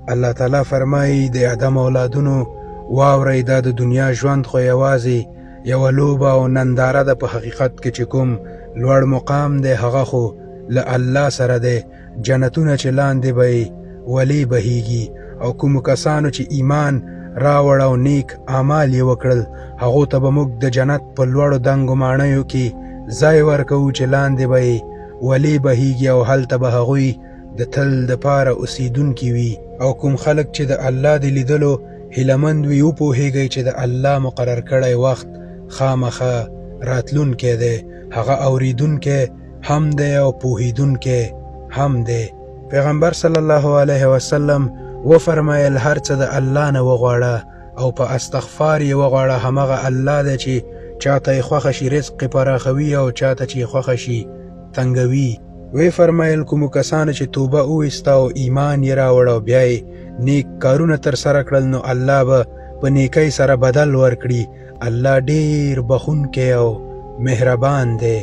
الله تعالی فرمایي، د ادم اولادونو واورئ، دا د دنیا ژوند خو یوازې یوه لوبه او ننداره ده، په حقیقت کې چې کوم لوړ مقام دی هغه خو له الله سره دی، جنتونه چې لاندې به یې ولې بهیږي، او کومو کسانو چې ایمان راوړ او نیک اعمال یې وکړل هغو ته به موږ د جنت په لوړو دنګو ماڼیو کې ځای ورکوو چې لاندې به یې ولې بهیږي، او هلته به هغوی د تل دپاره اوسیدونکي وي. او کوم خلک چې د الله د لیدلو هیله مند وي وپوهیږئ چې د الله مقرر کړی وخت خامخا راتلونکی دی، هغه اوریدونکی هم دی او پوهیدونکی هم دی. پیغمبر صلی الله علیه وسلم وفرمایل، هر څه د الله نه وغواړه او په استغفار یې وغواړه، همغه الله دی چې چاته یې خوښه شي رزق یې پراخوي او چاته چې یې خوښه شي تنګوي. وی فرمایل، کومو کسانو چې توبه وویسته او ایمان یې راوړ او بیا یې نیک کارونه ترسره کړل نو الله به په نیکۍ سره بدل ورکړي، الله ډیر بخونکی او مهربان دی.